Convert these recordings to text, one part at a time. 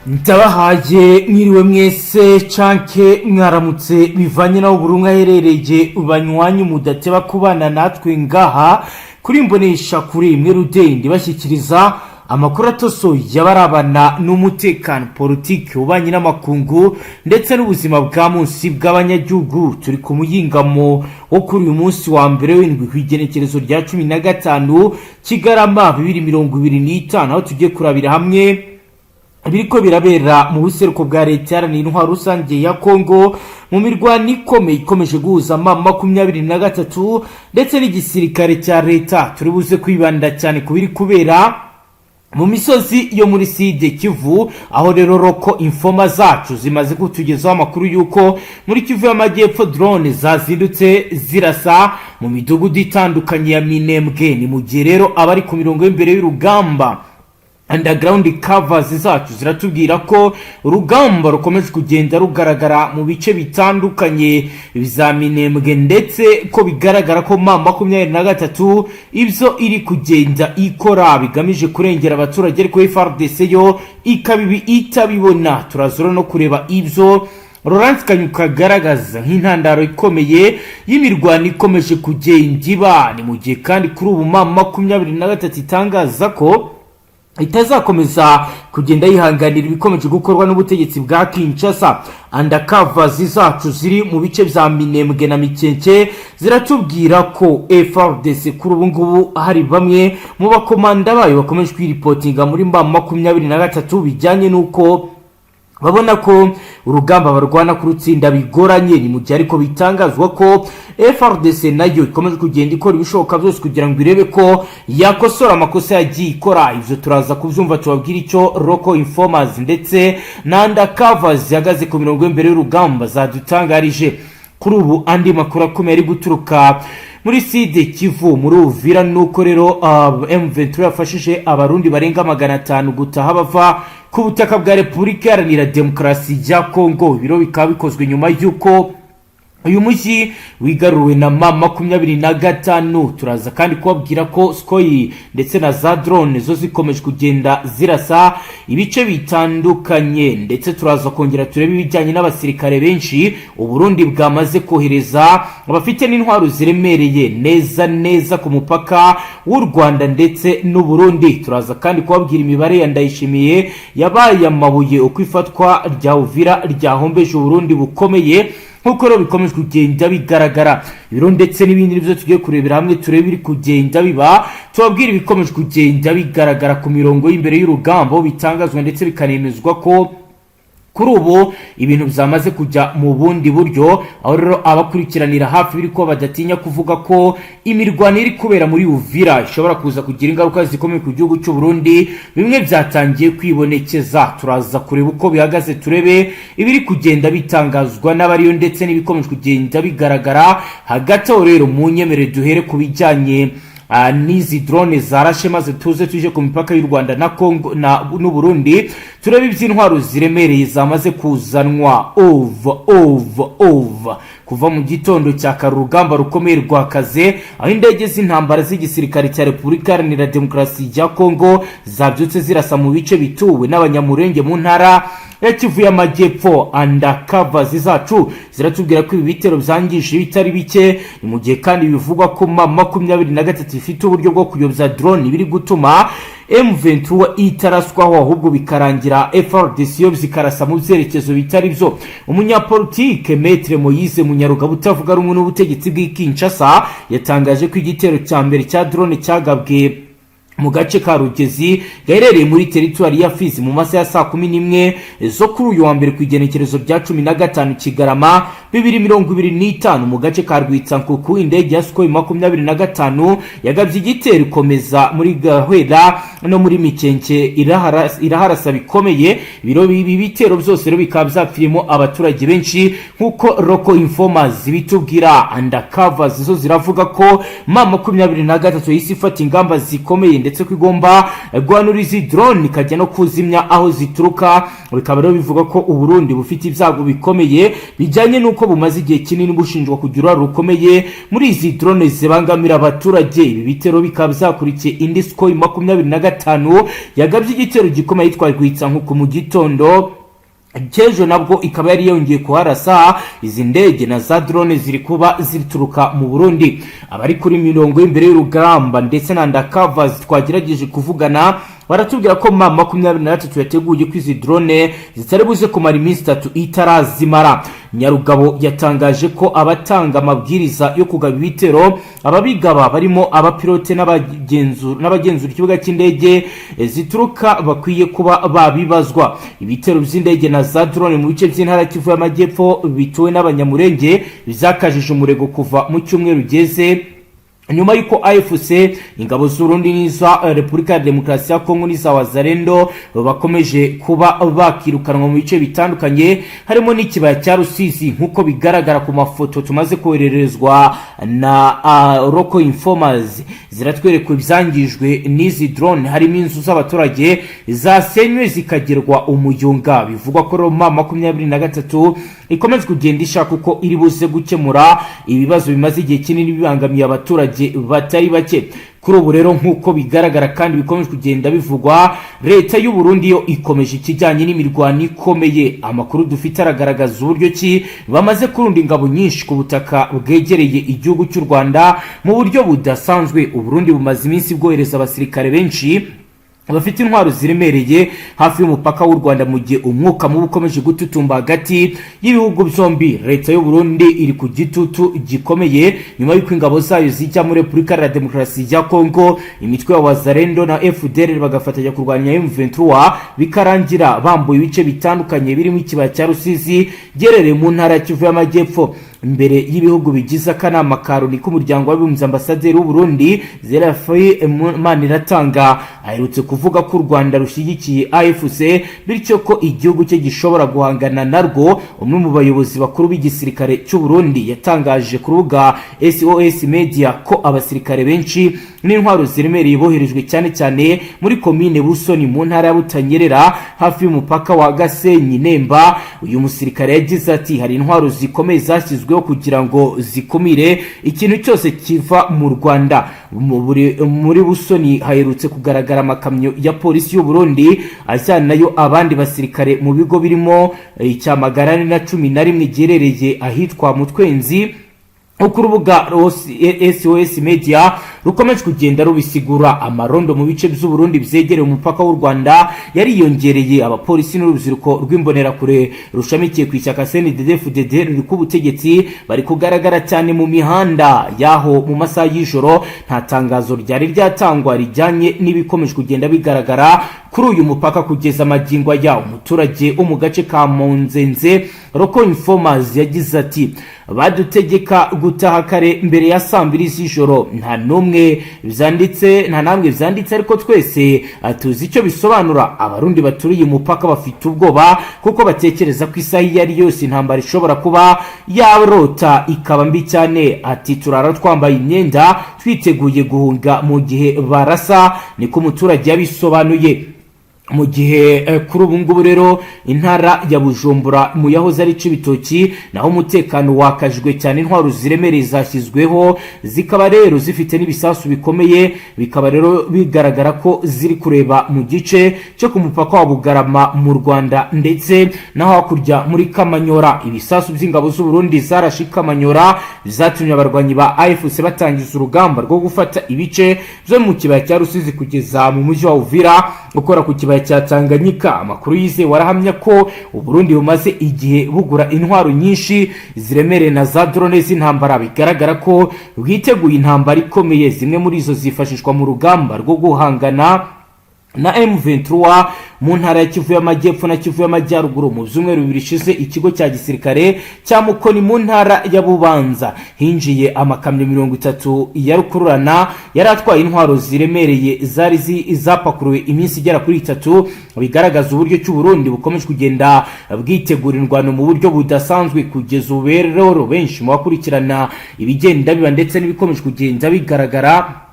Ndabahaye mwiriwe mwese canke mwaramutse, bivanye naho buri umwe aherereye. Banywanyi mudateba kubana natwe ngaha kuri Mbonesha kuri imwe rudende, bashyikiriza amakuru atosoye y'abarabana n'umutekano, politiki, ububanyi n'amakungu ndetse n'ubuzima bwa munsi bw'abanyagihugu. Turi ku muyingamo wo kuri uyu munsi wa mbere w'indwi, ku igenekerezo rya 15 Kigarama 2025, aho tugiye kurabira hamwe biriko birabera mu buseruko bwa Leta Iharanira Intwaro Rusange ya Kongo, mu mirwano ikomeye ikomeje guhuza M23 ndetse n'igisirikare cya leta. Turi buze kwibanda cyane ku biri kubera mu misozi yo muri Sud Kivu, aho rero local informer zacu zimaze kutugezaho amakuru y'uko muri Kivu y'Amajyepfo drone zazindutse zirasa mu midugudu itandukanye ya Minembwe. Ni mu gihe rero abari ku mirongo y'imbere y'urugamba, underground covers zacu, ziratubwira ko urugamba rukomeje kugenda rugaragara mu bice bitandukanye bya Minembwe, ndetse ko bigaragara ko M23 ibyo iri kugenda ikora bigamije kurengera abaturage, ariko FARDC yo ikaba itabibona. Turazura no kureba ibyo Laurence Kanyuka agaragaza nk'intandaro ikomeye y'imirwano ikomeje kugenda iba. Ni mu gihe kandi kuri ubu M23 itangaza ko itazakomeza kugenda yihanganira ibikomeje gukorwa n'ubutegetsi bwa Kinshasa. Undercovers zacu ziri mu bice bya Minembwe na Mikenke ziratubwira ko FARDC kuri ubu ngubu hari bamwe mu bakomanda bayo bakomeje kwiripotinga muri M23, bijyanye n'uko babona ko urugamba barwana kurutsinda bigoranye. Ni mu gihe ariko bitangazwa ko FARDC nayo ikomeje kugenda ikora ibishoboka byose kugira ngo irebe ko yakosora amakosa yagiye ikora. Ibyo turaza kubyumva, tubabwire icyo local informers ndetse na undercovers zihagaze ku mirongo y'imbere y'urugamba zadutangarije. Kuri ubu andi makuru akomeye ari guturuka muri Sud Kivu, muri Uvira, nuko rero M23 yafashije Abarundi barenga 500 gutaha bava ku butaka bwa Repubulika Iharanira Demokarasi ya Kongo. Ibiro bikaba bikozwe nyuma y'uko uyu mujyi wigaruwe na M25. Turaza kandi kubabwira ko Sukhoi ndetse na za drone zo zikomeje kugenda zirasa ibice bitandukanye, ndetse turaza kongera turebe ibijyanye n'abasirikare benshi Uburundi bwamaze kohereza, abafite n'intwaro ziremereye, neza neza ku mupaka w'u Rwanda ndetse n'Uburundi. Turaza kandi kubabwira imibare ya Ndayishimiye yabaye amabuye, uko ifatwa rya Uvira ryahombeje Uburundi bukomeye, nk'uko rero bikomeje kugenda bigaragara. Ibiro ndetse n'ibindi nibyo tugiye kurebera hamwe, turebe ibiri kugenda biba, tubabwire ibikomeje kugenda bigaragara ku mirongo y'imbere y'urugamba, bitangazwa ndetse bikanemezwa ko kuri ubu ibintu byamaze kujya mu bundi buryo, aho rero abakurikiranira hafi biri ko badatinya kuvuga ko imirwano iri kubera muri Uvira ishobora kuza kugira ingaruka zikomeye ku gihugu cy'u Burundi. Bimwe byatangiye kwibonekeza. Turaza kureba uko bihagaze, turebe ibiri kugenda bitangazwa n'abariyo ndetse n'ibikomeje kugenda bigaragara. Hagati aho rero mu nyemere duhere ku bijyanye n'izi drone zarashe, maze tuze tuje ku mipaka y'u Rwanda na Congo na n'Uburundi, turebe iby'intwaro ziremereye zamaze kuzanwa. Over, over, over. Kuva mu gitondo cya kare urugamba rukomeye rwakaze, aho indege z'intambara z'igisirikare cya Repubulika Iharanira Demokarasi ya Kongo zabyutse zirasa mu bice bituwe n'Abanyamurenge mu ntara ya Kivu y'Amajyepfo. Undercovers zacu ziratubwira ko ibi bitero byangije bitari bike. Ni mu gihe kandi bivugwa ko M23 ifite uburyo bwo kuyobya drone, biri gutuma M23 itaraswaho, ahubwo bikarangira FARDC yo zikarasa mu byerekezo bitari byo. Umunyapolitike Maître Moise Munyarugabo utavuga rumwe n'ubutegetsi bw'i Kinshasa yatangaje ko igitero cya mbere cya drone cyagabwe mu gace ka Rugezi gaherereye muri teritwari ya Fizi mu masaha ya saa 11 zo kuri uyu wa mbere, ku igenekerezo rya 15 Kigarama 2025. Mu gace ka Rwitsankuku indege ya Sukhoi 25 yagabye igitero, ikomeza muri Gahwera no muri Mikenke iraharasa bikomeye. Ibiro ibi bitero byose rero bikaba byapfirimo abaturage benshi, nk'uko local informers bitubwira. Undercovers zo ziravuga ko M23 yahise ifata ingamba zikomeye, ndetse ko igomba guhanura izi drone ikajya no kuzimya aho zituruka. Bikaba rero bivuga ko Uburundi bufite ibyago bikomeye bijyanye n'uko ko bumaze igihe kinini bushinjwa kugira uruhare rukomeye muri izi drone zibangamira abaturage. Ibi bitero bikaba byakurikiye indi Sukhoi 25 yagabye igitero gikomeye yitwa Rwitsankuku mu gitondo cy'ejo, nabwo ikaba yari yongeye kuharasa. Izi ndege na za drone ziri kuba zituruka mu Burundi. Abari kuri mirongo y'imbere y'urugamba ndetse na undercovers twagerageje kuvugana baratubwira ko M23 yateguye ko izi drone zitari buze kumara iminsi 3 itarazimara. Nyarugabo yatangaje ko abatanga amabwiriza yo kugaba ibitero, ababigaba barimo abapilote n'abagenzura ikibuga cy'indege zituruka, bakwiye kuba babibazwa. Ibitero by'indege na za drone mu bice by'intara Kivu y'Amajyepfo bituwe n'Abanyamurenge bizakajije umurego kuva mu cyumweru geze, nyuma y'uko AFC, ingabo z'Urundi n'iza Repubulika ya Demokarasi ya Kongo n'iza Wazalendo bakomeje kuba bakirukanwa mu bice bitandukanye, harimo n'ikibaya cya Rusizi, nk'uko bigaragara ku mafoto tumaze kohererezwa na local informers. Ziratwereka ibyangijwe n'izi drone, harimo inzu z'abaturage zasenywe zikagirwa umuyonga. Bivugwa ko M23 ikomeje kugenda ishaka uko iri buze gukemura ibibazo bimaze igihe kinini bibangamiye abaturage batari bake. Kuri ubu rero, nk'uko bigaragara kandi bikomeje kugenda bivugwa, leta y'u Burundi yo ikomeje ikijyanye n'imirwano ikomeye. Amakuru dufite aragaragaza uburyo ki bamaze kurunda ingabo nyinshi ku butaka bwegereye igihugu cy'u Rwanda mu buryo budasanzwe. Uburundi bumaze iminsi bwohereza abasirikare benshi bafite intwaro ziremereye hafi y'umupaka w'u Rwanda, mu gihe umwuka mubi ukomeje gututumba hagati y'ibihugu byombi. Leta y'u Burundi iri ku gitutu gikomeye nyuma y'uko ingabo zayo zijya muri Repubulika ya Demokarasi ya Kongo, imitwe ya Wazalendo na FDLR bagafatanya kurwanya M23, bikarangira bambuye ibice bitandukanye birimo ikibaya cya Rusizi giherereye mu ntara ya Kivu y'Amajyepfo. Imbere y'ibihugu bigize akanama ka Loni k'Umuryango w'Abibumbye, ambasaderi w'u Burundi Zerafi Maniratanga aherutse kuvuga ko u Rwanda rushyigikiye AFC, bityo ko igihugu cye gishobora guhangana narwo. Umwe mu bayobozi bakuru b'igisirikare cy'u Burundi yatangaje ku rubuga SOS Media ko abasirikare benshi n'intwaro ziremereye boherejwe cyane cyane muri komine Busoni mu ntara ya Butanyerera, hafi y'umupaka wa Gasenyi Nemba. Uyu musirikare yagize ati: "Hari intwaro zikomeye zashyizweho kugira ngo zikumire ikintu cyose kiva mu Rwanda." Muri Busoni haherutse kugaragara amakamyo ya polisi y'u Burundi ajyanayo abandi basirikare mu bigo birimo icya 411 giherereye ahitwa Mutwenzi, uko urubuga SOS Media rukomeje kugenda rubisigura. Amarondo mu bice by'Uburundi byegereye umupaka w'u Rwanda yariyongereye. Abapolisi n'urubyiruko rw'Imbonerakure rushamikiye ku ishyaka CNDD-FDD ruri ku butegetsi bari kugaragara cyane mu mihanda y'aho mu masaha y'ijoro. Nta tangazo ryari ryatangwa rijyanye n'ibikomeje kugenda bigaragara kuri uyu mupaka kugeza amagingo aya. Umuturage wo mu gace ka Munzenze, local informers, yagize ati: "Badutegeka gutaha kare mbere ya saa 2 z'ijoro. Nta n'umwe byanditse, nta namwe byanditse, ariko twese tuzi icyo bisobanura. Abarundi baturiye umupaka bafite ubwoba kuko batekereza ko isaha iyo ari yose intambara ishobora kuba yarota ikaba mbi cyane." Ati: "Turara twambaye imyenda, twiteguye guhunga mu gihe barasa." Niko umuturage yabisobanuye. Mu gihe kuri ubu ngubu rero intara ya Bujumbura, mu yahoze ari Cibitoki, naho umutekano wakajwe cyane. Intwaro ziremereye zashyizweho, zikaba rero zifite n'ibisasu bikomeye, bikaba rero bigaragara ko ziri kureba mu gice cyo ku mupaka wa Bugarama mu Rwanda ndetse no hakurya muri Kamanyora. Ibisasu by'ingabo z'u Burundi zarashe i Kamanyora zatumye abarwanyi ba AFC batangiza urugamba rwo gufata ibice byo mu kibaya cya Rusizi kugeza mu mujyi wa Uvira ukora ku kibaya cya Tanganyika. Amakuru yizewe arahamya ko Uburundi bumaze igihe bugura intwaro nyinshi ziremereye na za drone z'intambara, bigaragara ko bwiteguye intambara ikomeye. Zimwe muri izo zifashishwa mu rugamba rwo guhangana na M23 mu ntara ya Kivu y'Amajyepfo na Kivu y'Amajyaruguru. Mu byumweru 2 bishize, ikigo cya gisirikare cya Mukoni mu ntara ya Bubanza hinjiye amakamyo 30 ya rukururana yari atwaye intwaro ziremereye zari zapakuruwe iminsi igera kuri 3, bigaragaza uburyo cy'u Burundi bukomeje kugenda bwitegura indwano mu buryo budasanzwe. Kugeza ubu rero, benshi mu bakurikirana ibigenda biba ndetse n'ibikomeje kugenda bigaragara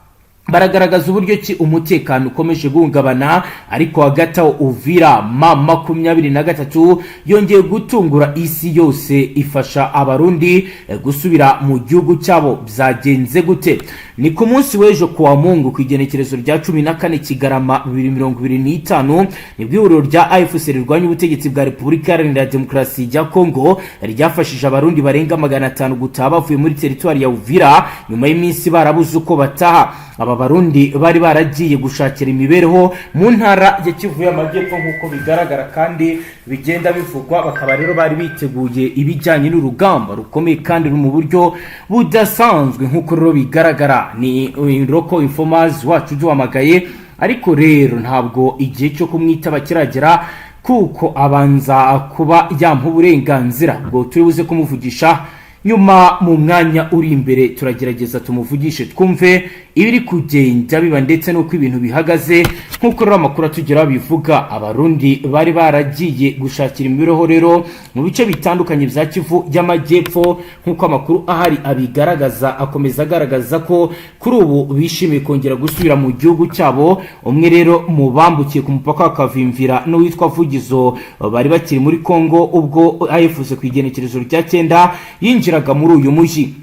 Baragaragaza uburyo ki umutekano ukomeje guhungabana. Ariko hagati aho, Uvira, M23 yongeye gutungura isi yose, ifasha Abarundi gusubira mu gihugu cyabo. Byagenze gute? Ni ku munsi w'ejo kuwa Mungu, ku igenekerezo rya 14 Kigarama 2025, nibwo ihuriro rya AFC rirwanya ubutegetsi bwa Repubulika Iharanira Demokarasi ya Kongo ryafashije Abarundi barenga 500 gutaha bavuye muri teritwari ya Uvira, nyuma y'iminsi barabuze uko bataha. Aba Barundi bari baragiye gushakira imibereho mu ntara ya Kivu y'Amajyepfo, nk'uko bigaragara kandi bigenda bivugwa. Bakaba rero bari biteguye ibijyanye n'urugamba rukomeye kandi mu buryo budasanzwe, nk'uko rero bigaragara. Ni local informers wacu uduhamagaye, ariko rero ntabwo igihe cyo kumwitaba kiragera, kuko abanza kuba yampa uburenganzira bwo turi buze kumuvugisha nyuma. Mu mwanya uri imbere turagerageza tumuvugishe, twumve ibiri kugenda biba ndetse n'uko ibintu bihagaze. Nk'uko rero amakuru atugeraho bivuga, Abarundi bari baragiye gushakira imibereho rero mu bice bitandukanye bya Kivu y'Amajyepfo, nk'uko amakuru ahari abigaragaza, akomeza agaragaza ko kuri ubu bishimiye kongera gusubira mu gihugu cyabo. Umwe rero mu bambukiye ku mupaka wa Kavimvira n'uwitwa Vugizo bari bakiri muri Kongo ubwo AFC ku igenekerezo rya 9 yinjiraga muri uyu mujyi.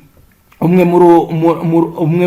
Umwe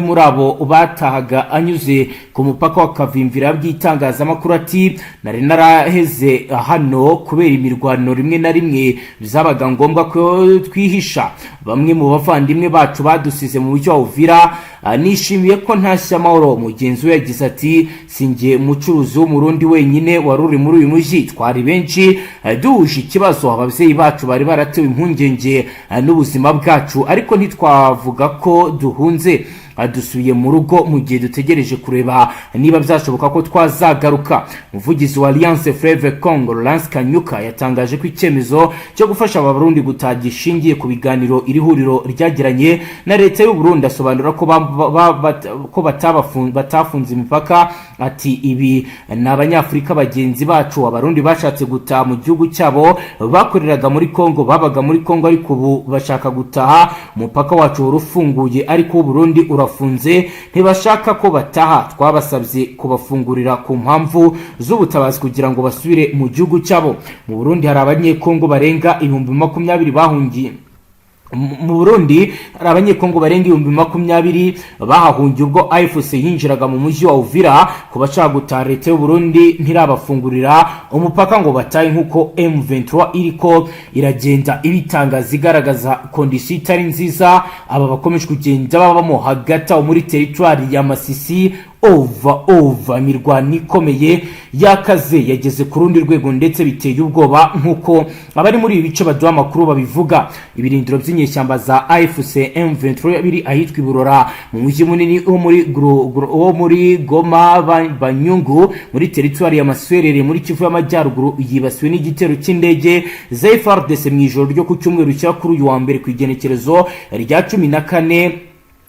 muri abo batahaga anyuze ku mupaka wa Kavimvira by'itangazamakuru ati: "Nari naraheze hano kubera imirwano, rimwe na rimwe byabaga ngombwa ko twihisha. Bamwe mu bavandimwe bacu badusize mu mujyi wa Uvira. Nishimiye ko ntashye amahoro." Mugenzi we yagize ati: "Sinjye umucuruzi w'Umurundi wenyine wari uri muri uyu mujyi, twari benshi duhuje ikibazo. Ababyeyi bacu bari baratewe impungenge n'ubuzima bwacu, ariko ntitwavuga ko duhunze. Dusubiye mu rugo mu gihe dutegereje kureba niba byashoboka ko twazagaruka." Umuvugizi wa Alliance Fleuve Congo, Lance Kanyuka, yatangaje ko icyemezo cyo gufasha Abarundi gutaha gishingiye ku biganiro iri huriro ryagiranye na leta y'u Burundi. Asobanura ko batafunze imipaka. Ati: "Ibi ni Abanyafurika bagenzi bacu, Abarundi bashatse gutaha mu gihugu cyabo. Bakoreraga muri Congo, babaga muri Congo, ariko ubu bashaka gutaha. Umupaka wacu wari ufunguye, ariko Burundi urafunze, ntibashaka ko bataha. Twabasabye kubafungurira ku mpamvu z'ubutabazi kugira ngo basubire mu gihugu cyabo." Mu Burundi hari Abanyekongo barenga 20,000 bahungiye. Mu Burundi hari Abanyekongo barenga 20,000 bahahungiye ubwo AFC yinjiraga mu mujyi wa Uvira. Ku bashaka gutaha, leta y'u Burundi ntirabafungurira umupaka ngo batahe, nk'uko M23 iriko iragenda ibitangaza, igaragaza condition itari nziza aba bakomeje kugenda babamo. Hagati aho, muri teritwari ya Masisi, ova ova, imirwano ikomeye yakaze, yageze ku rundi rwego ndetse biteye ubwoba, nk'uko abari muri ibi bice baduha amakuru babivuga. Ibirindiro by'inyeshyamba za AFC M23 biri ahitwa Iburora, mu mujyi munini wo muri Goma Banyungu, muri teritwari ya Masisi muri Kivu y'Amajyaruguru, yibasiwe n'igitero cy'indege za FARDC mu ijoro ryo ku cyumweru cya kuri uyu wa mbere, ku igenekerezo rya 14,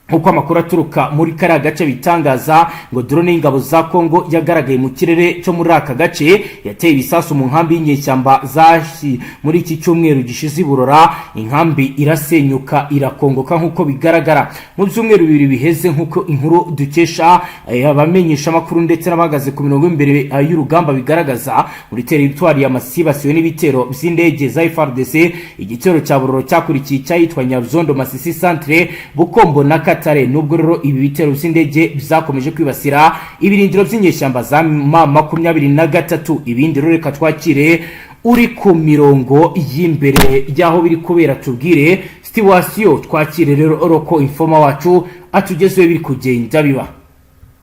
nk'uko amakuru aturuka muri kariya gace bitangaza. Ngo drone y'ingabo za Kongo yagaragaye mu kirere cyo muri aka gace yateye ibisasu mu nkambi y'inyeshyamba zashi muri iki cyumweru gishize Iburora, inkambi irasenyuka, irakongoka, nk'uko bigaragara. Mu byumweru 2 biheze, nk'uko inkuru dukesha abamenyesha amakuru ndetse n'abahagaze ku mirongo y'imbere y'urugamba bigaragaza, muri teritwari ya Masisi basiwe n'ibitero by'indege za FARDC. Igitero cya Buroro cyakurikiye icyahitwa Nyabyondo, Masisi Centre, Bukombo na Katare. Nubwo rero ibi bitero by'indege byakomeje kwibasira ibirindiro by'inyeshyamba za M23, ibindi rero reka twakire uri ku mirongo y'imbere y'aho biri kubera, tubwire situation. Twakire rero local informer wacu atugezeho biri kugenda biba.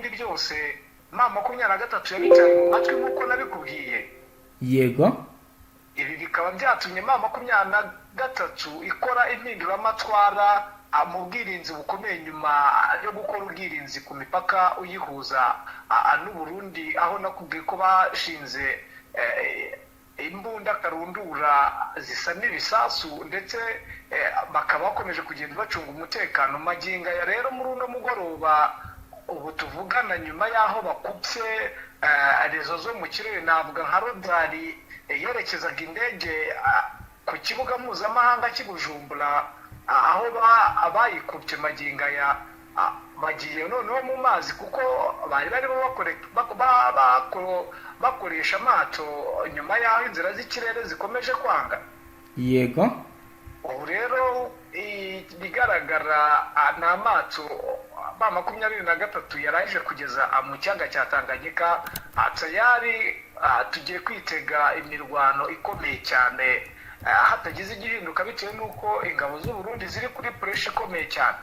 Byose M23 yabitaye mu matwi, nk'uko nabikubwiye. Ibi bikaba byatumye M23 ikora impinduramatwara mu bwirinzi bukomeye, nyuma yo gukora ubwirinzi ku mipaka uyihuza n'u Burundi, aho nakubwiye ko bashinze imbunda karundura zisa n'ibisasu, ndetse bakaba bakomeje kugenda bacunga umutekano. Magingo aya rero, muri uno mugoroba ubu tuvugana, nyuma y'aho bakupye réseau zo mu kirere, navuga nka radar yerekezaga indege ku kibuga mpuzamahanga cy'i Bujumbura, aho bayikupye, magingo aya Bagiye noneho mu mazi, kuko bari barimo bakoresha amato nyuma y'aho inzira z'ikirere zikomeje kwanga. Ubu rero ibigaragara ni amato M23 yarangije kugeza mu kiyaga cya Tanganyika. Tayari tugiye kwitega imirwano ikomeye cyane hatagize igihinduka, bitewe n'uko ingabo z'u Burundi ziri kuri pressure ikomeye cyane.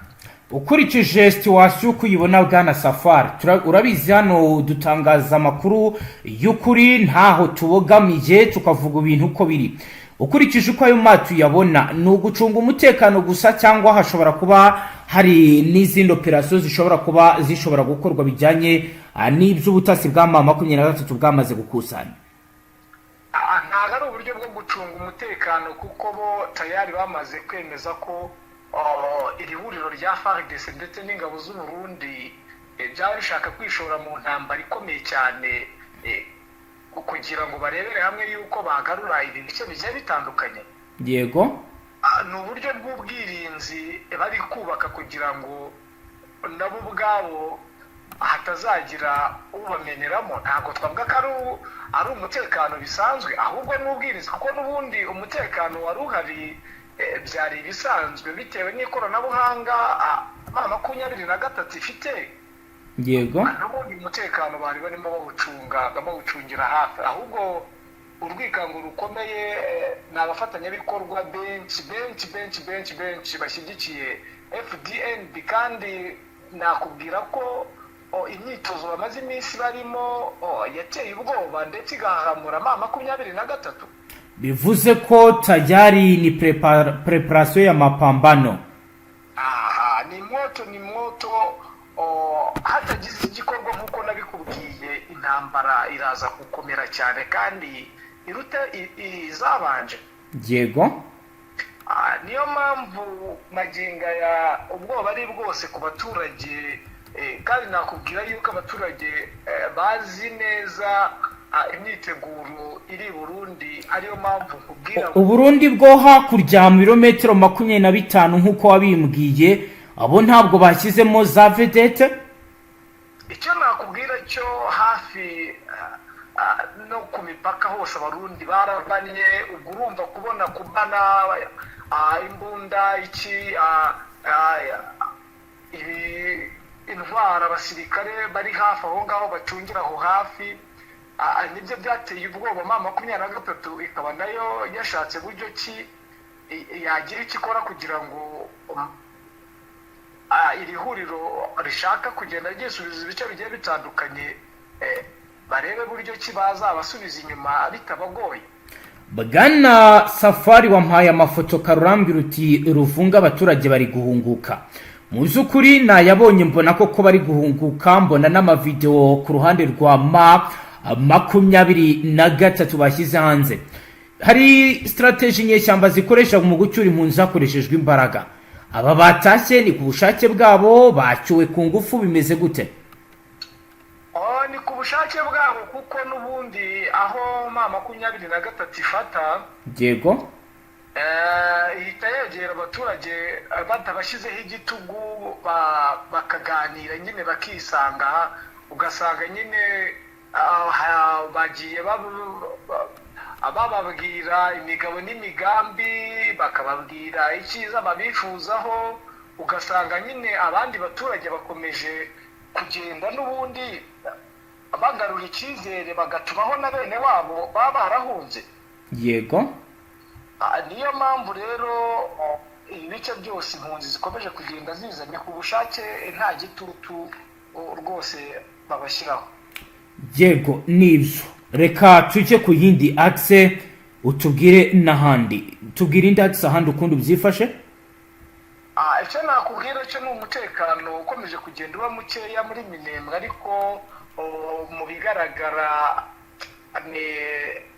Ukurikije situation uko uyibona, bwana Safari, urabizi hano dutangaza amakuru y'ukuri, ntaho tubogamiye, tukavuga ibintu uko biri. Ukurikije uko ayo mato uyabona, ni ugucunga umutekano gusa cyangwa hashobora kuba hari n'izindi operasiyo zishobora kuba zishobora gukorwa bijyanye n'iby'ubutasi bwa M23 bwamaze gukusanya? Ntabwo ari uburyo bwo gucunga umutekano, kuko bo tayari bamaze kwemeza ko iri huriro rya FARDC ndetse n'ingabo z'u Burundi byaba bishaka kwishora mu ntambara ikomeye cyane kugira ngo barebere hamwe yuko bagarura ibi bice bigiye bitandukanye. Ni uburyo bw'ubwirinzi bari kubaka kugira ngo nabo ubwabo hatazagira ubameneramo. Ntabwo twavuga ko ari umutekano bisanzwe, ahubwo ni ubwirinzi, kuko n'ubundi umutekano wari uhari byari ibisanzwe bitewe n'ikoranabuhanga M23 ifite. N'ubundi umutekano bari barimo bawucunga, bawucungira hafi. Ahubwo urwikango rukomeye ni abafatanyabikorwa benshi benshi benshi benshi benshi bashyigikiye FDNB, kandi nakubwira ko imyitozo bamaze iminsi barimo yateye ubwoba ndetse igahahamura M23. Bivuze ko tayari ni préparation ya mapambano. Aha ni moto, ni moto. Hatagize igikorwa, nk'uko nabikubwiye, intambara iraza gukomera cyane kandi iruta izabanje. Niyo mpamvu magingo aya ubwoba ari bwose ku baturage, kandi nakubwira yuko abaturage bazi neza imyiteguro iri i Burundi, ariyo mpamvu nkubwira ngo Uburundi bwo hakurya mu birometero 25, nk'uko wabimbwiye, abo ntabwo bashyizemo za vedettes? Icyo nakubwira cyo, hafi no ku mipaka hose Abarundi barabanye. Ubwo urumva kubona kubana imbunda iki ibi intwara, abasirikare bari hafi aho ngaho bacungira aho hafi, nibyo byateye ubwoba M23, ikaba nayo yashatse buryo ki yagira icyo ikora kugira ngo iri huriro rishaka kugenda ryisubiza ibice bigiye bitandukanye, barebe buryo ki bazabasubiza inyuma bitabagoye. Bwana Safari, wampaye amafoto karurambwira uti Ruvunga abaturage bari guhunguka. Mu by'ukuri nayabonye, mbona koko bari guhunguka, mbona n'amavidewo ku ruhande rwa M23 bashyize hanze. Hari stratégie inyeshyamba zikoresha mu gucyura impunzi hakoreshejwe imbaraga. Aba batashye ni ku bushake bwabo, bacyuwe ku ngufu, bimeze gute? Oh, ni ku bushake bwabo, kuko n'ubundi aho M23 ifata ihita yegera abaturage batabashyizeho igitugu, bakaganira nyine bakisanga, ugasanga nyine bagiye bababwira imigabo n'imigambi, bakababwira icyiza babifuzaho, ugasanga nyine abandi baturage bakomeje kugenda n'ubundi bagarura icyizere, bagatumaho na bene wabo baba barahunze. Niyo mpamvu rero ibice byose impunzi zikomeje kugenda zizanye ku bushake, nta gitutu rwose babashyiraho. Yego, nibyo. Reka tujye ku yindi axe, utubwire n'ahandi, tubwire indi axe ahandi ukundi byifashe. Icyo nakubwira cyo ni umutekano ukomeje kugenda uba mukeya muri Minembwe, ariko mu bigaragara ni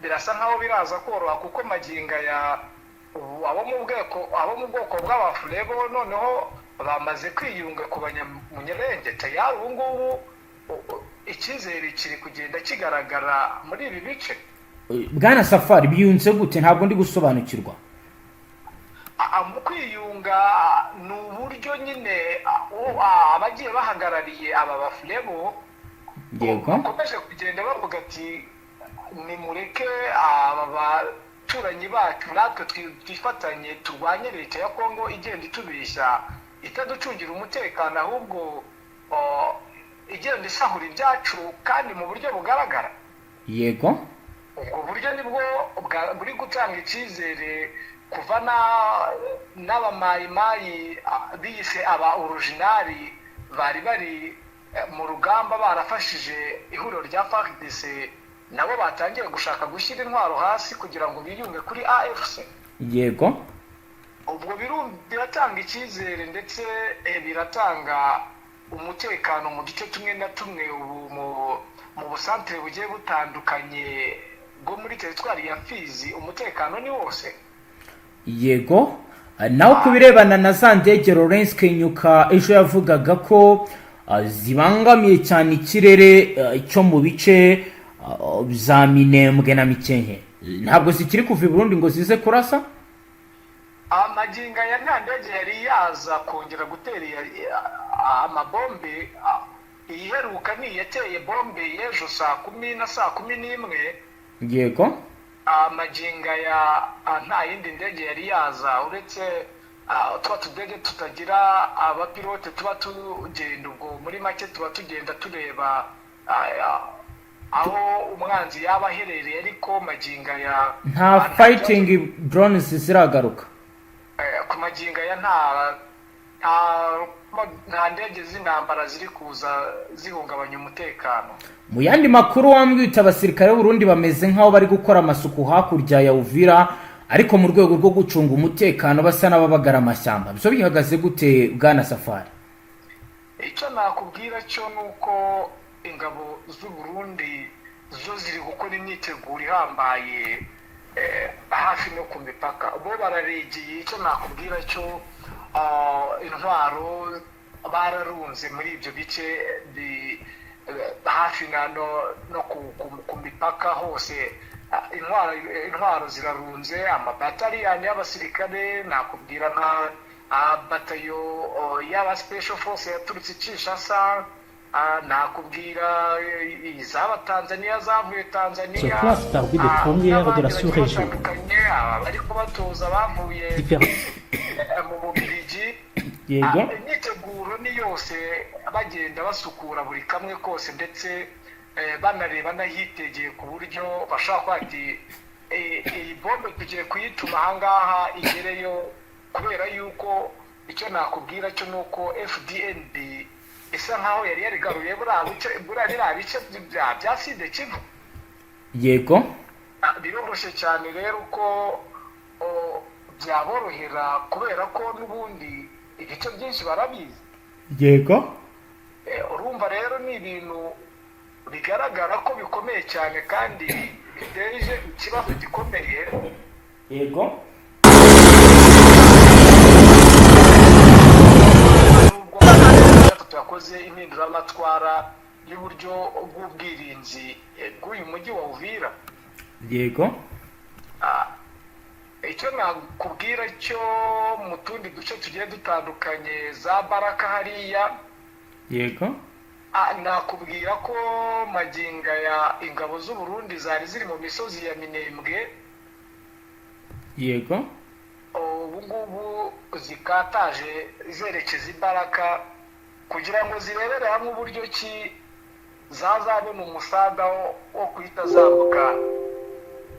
birasa nkaho biraza koroha, kuko magingo aya ubu abo mu bwoko bw'Abafurebo noneho bamaze kwiyunga ku Banyamunyerenge. Tayari ubu ngubu icyizere kiri kugenda kigaragara muri ibi bice. Bwana Safari, biyunze gute? Ntabwo ndi gusobanukirwa. Mu kwiyunga ni uburyo nyine Abagiye bahagarariye aba Bafulero bakomeje kugenda bavuga ati: "Nimureke aba baturanyi bacu natwe twifatanye turwanye leta ya Kongo igenda itubeshya, itaducungira umutekano, ahubwo igenda isahura ibyacu kandi mu buryo bugaragara." Ubwo buryo nibwo buri gutanga icyizere kuva n'abamayimayi biyise aba original bari bari mu rugamba barafashije ihuriro rya FARDC, nabo batangiye gushaka gushyira intwaro hasi kugira ngo biyunge kuri AFC. Ubwo biratanga icyizere ndetse biratanga umutekano mu duce tumwe na tumwe ubu mu busantere bugiye butandukanye bwo muri teritwari ya Fizi, umutekano ni wose. Yego, naho ku birebana na za ndege Lawrence Kenyuka ejo yavugaga ko zibangamiye cyane ikirere cyo mu bice bya Minembwe na Mikenke, ntabwo zikiri kuva i Burundi ngo zize kurasa? Amagingo aya nta ndege yari yaza kongera gutera amabombe. Iyiheruka ni iyateye bombe y'ejo saa 10 na saa 11. Amagingo aya nta yindi ndege yari yaza uretse twa tudege tutagira abapilote tuba tugenda, ubwo muri make tuba tugenda tureba aho umwanzi yaba aherereye, ariko magingo aya Nta fighting drones ziragaruka? Ku magingo aya nta ndege z'intambara ziri kuza zihungabanya umutekano. Mu yandi makuru wambwita, abasirikare b'Uburundi bameze nk'aho bari gukora amasuku hakurya ya Uvira, ariko mu rwego rwo gucunga umutekano basa n'ababagara amashyamba. Byo bihagaze gute, bwana Safari? Icyo nakubwira cyo ni uko ingabo z'u Burundi zo ziri gukora imyiteguro ihambaye hafi no ku mipaka, bo bararegeye. Icyo nakubwira cyo, intwaro bararunze muri ibyo bice hafi na no ku mipaka hose. Intwaro zirarunze, amabataliyani y'abasirikare, nakubwira nka batayo y'aba special force yaturutse i Kinshasa, nakubwira izaba Tanzania zavuye Tanzania, Se classe parmi les premières de la n'abandi bagiye sous-région. batandukanye, bari kubatoza bavuye mu Bubiligi. Imyiteguro ni yose, bagenda basukura buri kamwe kose, ndetse banareba n'ahitegeye ku buryo bashobora kuba ati: "Iyi bombe tugiye kuyituma ahangaha igereyo," kubera yuko icyo nakubwira cyo ni uko FDNB isa nkaho yari yarigaruye buriya buce, buriya biriya bice bya Sud Kivu. Biroroshye cyane rero ko byaborohera kubera ko n'ubundi ibice byinshi barabizi. Urumva rero ni ibintu bigaragara ko bikomeye cyane kandi biteje ikibazo gikomeye. Nubwo gatatu yakoze impinduramatwara y'uburyo bw'ubwirinzi bw'uyu mujyi wa Uvira. Icyo nakubwira cyo, mu tundi duce tugiye dutandukanye za Baraka hariya, nakubwira ko magingo aya ingabo z'u Burundi zari ziri mu misozi ya Minembwe, ubu ngubu zikataje zerekeza i Baraka kugira ngo zirebere hamwe uburyo ki zazabona umusada wo guhita zambuka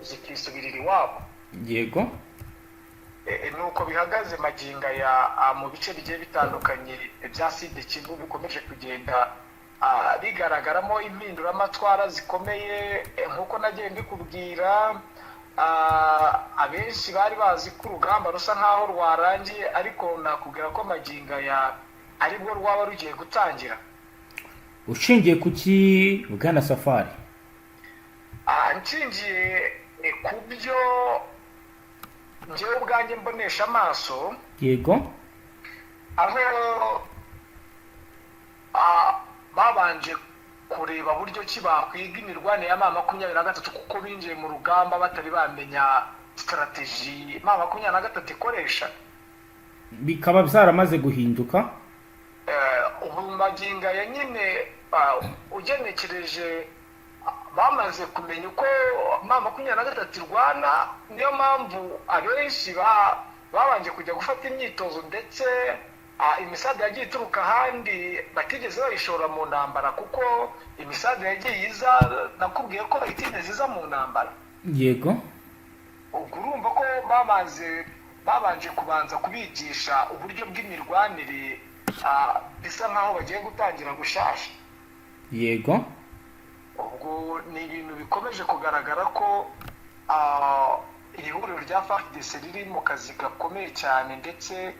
zikisubirira iwabo. Nuko bihagaze magingo aya mu bice bigiye bitandukanye bya Sud Kivu bikomeje kugenda bigaragaramo impinduramatwara zikomeye. Nk'uko nagiye mbikubwira, abenshi bari bazi ko urugamba rusa nkaho rwarangiye, ariko nakubwira ko magingo aya aribwo rwaba rugiye gutangira. Ushingiye ku ki, bwana Safari? Nshingiye ku byo njyewe ubwanjye mbonesha amaso, aho babanje kureba buryo ki bakwiga imirwanire ya M23, kuko binjiye mu rugamba batari bamenya stratégie M23 ikoresha. Bikaba byaramaze guhinduka. Ubu magingo aya nyine, ugenekereje, bamaze kumenya uko M23 irwana. Niyo mpamvu abenshi babanje kujya gufata imyitozo, ndetse imisada yagiye ituruka ahandi batigeze bayishora mu ntambara, kuko imisada yagiye iza, nakubwiye ko itigeze iza mu ntambara. Ubwo urumva ko babanje kubanza kubigisha uburyo bw'imirwanire, bisa nkaho bagiye gutangira gushasha. Ubwo ni ibintu bikomeje kugaragara ko iri huriro rya FARDC riri mu kazi gakomeye cyane, ndetse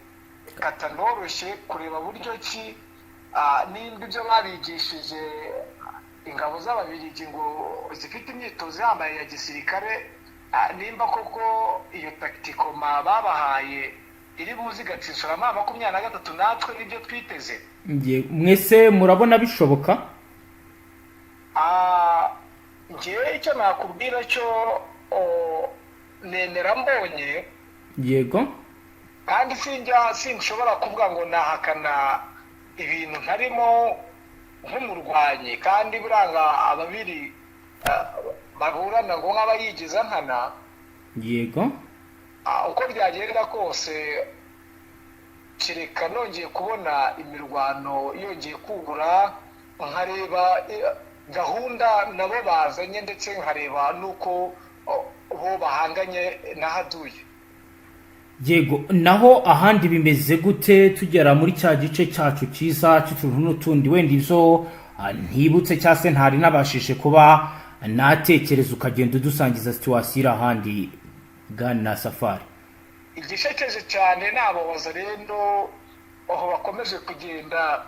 katanoroshye, kureba buryo ki nimba ibyo babigishije ingabo z'Ababirigi ngo zifite imyitozo ihambaye ya gisirikare, nimba koko iyo tactiquement babahaye iri buze igatsitsura M23, natwe nibyo twiteze. Mwese murabona bishoboka? Njyewe icyo nakubwira cyo, nemera mbonye. Kandi sinjya, sinshobora kuvuga ngo nahakana ibintu ntarimo nk'umurwanyi, kandi buranga ababiri baburana ngo nk'abayigiza nkana. Uko byagenda kose, kereka nongeye kubona imirwano yongeye kubura, nkareba gahunda nabo bazanye, ndetse nkareba n'uko bo bahanganye n'ahaduye. Yego, naho ahandi bimeze gute? Tugera muri cya gice cyacu cyiza cy'utuntu n'utundi, wenda ibyo ntibutse cyangwa se ntari nabashije kuba natekereza, ukagenda udusangiza situation iri ahandi, bwana Safari. Igishekeje cyane ni abo Wazalendo, aho bakomeje kugenda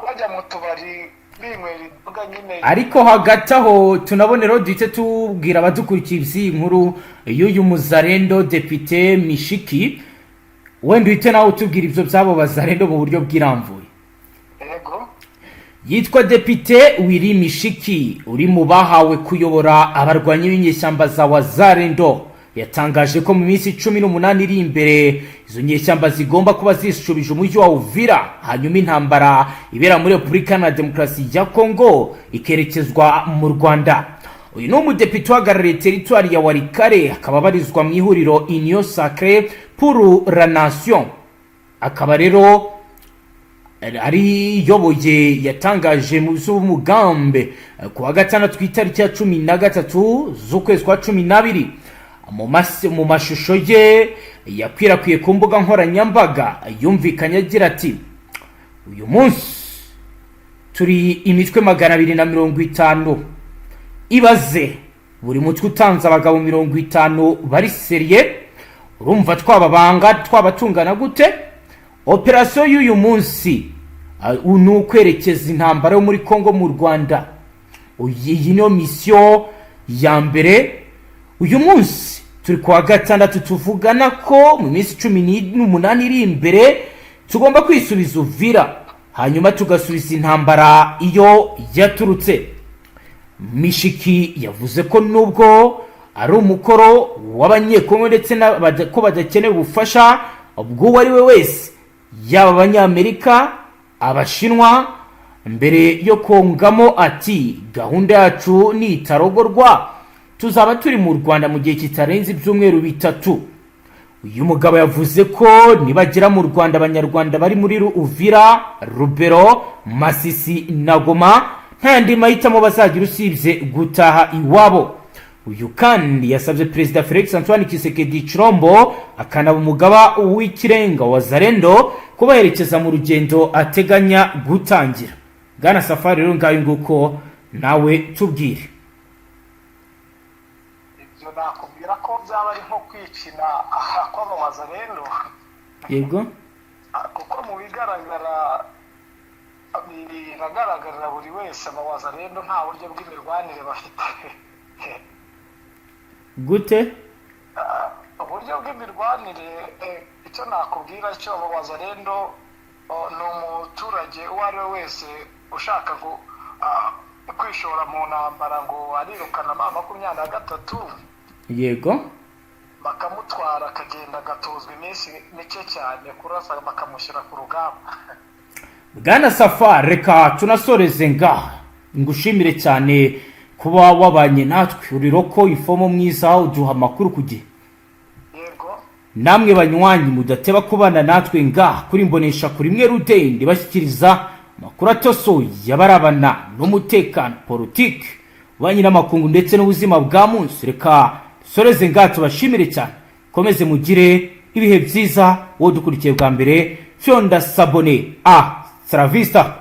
bajya mu tubari binywera inzoga nyine. Ariko hagati aho tunaboneraho duhite tubwira abadukurikiye iby'iyi nkuru y'uyu muzarendo depite Mishiki. Wenda uhite nawe utubwira ibyo by'abo bazarendo mu buryo bwirambuye. Yego. Yitwa depite Willy Mishiki, uri mu bahawe kuyobora abarwanyi b'inyeshyamba za Wazarendo, yatangaje ko mu minsi 18 iri imbere izo nyeshyamba zigomba kuba zishubije umujyi wa Uvira, hanyuma intambara ibera muri Repubulika na Demokarasi ya Kongo ikerekezwa mu Rwanda. Uyu ni umudepite uhagarariye teritwari ya Walikale, akaba abarizwa mu ihuriro Union Sacrée pour la Nation, akaba rero ariyoboye. Yatangaje mu by'umugambi ku wa gatandatu, ku itariki ya 13 z'ukwezi kwa 12. Mu mashusho ye yakwirakwiye ku mbuga nkoranyambaga, yumvikanye agira ati: "Uyu munsi turi imitwe 250. Ibaze buri mutwe utanze abagabo 50 bari sérieux, urumva twababanga twaba tungana gute? Operasiyo y'uyu munsi ni ukwerekeza intambara yo muri Congo mu Rwanda. Iyi niyo mission ya mbere. Uyu munsi turi kuwa gatandatu, tuvugana ko mu minsi 18 iri imbere tugomba kwisubiza Uvira, hanyuma tugasubiza intambara iyo yaturutse." Mishiki yavuze ko nubwo ari umukoro w'Abanyekongo, ndetse ko badakeneye ubufasha bw'uwo ari we wese, yaba Abanyamerika, Abashinwa, mbere yo kongamo ati: "Gahunda yacu nitarogorwa tuzaba turi mu Rwanda mu gihe kitarenze ibyumweru 3." Uyu mugabo yavuze ko nibagera mu Rwanda, Abanyarwanda bari muri Uvira, Rubero, Masisi na Goma nta yandi mahitamo bazagira usibye gutaha iwabo. Uyu kandi yasabye Perezida Felix Antoine Tshisekedi Chilombo, akanaba umugaba w'ikirenga wa Zarendo, kubaherekeza mu rugendo ateganya gutangira. Bwana Safari, rero ngayo nguko, nawe tubwire. Ibyo nakubwira ko byaba ari nko kwikina aha kwamamaza rero. Kuko mu bigaragara, biragaragarira buri wese, Abawazalendo nta buryo bw'imirwanire bafite. Gute? Uburyo bw'imirwanire, icyo nakubwira cyo, Abawazalendo ni umuturage uwo ari we wese ushaka kwishora mu ntambara ngo arirukana M23, bakamutwara akagenda agatozwa iminsi mike cyane kurasa, bakamushyira ku rugamba. Bwana Safari, reka tunasoreze ngaha, ngushimire cyane kuba wabanye natwe. Uri local informer mwiza, uduha amakuru ku gihe. Yego. Namwe banywanyi mudateba kubana natwe ngaha kuri Mbonesha kuri imwe rudende, bashyikiriza amakuru atosoye y'abarabana n'umutekano, politiki, ububanyi n'amakungu ndetse n'ubuzima bwa munsi, reka dusoreze ngaha, tubashimire cyane. Komeze mugire ibihe byiza. Wowe dukurikiye bwa mbere, fyonda s'abonner. Hasta la vista.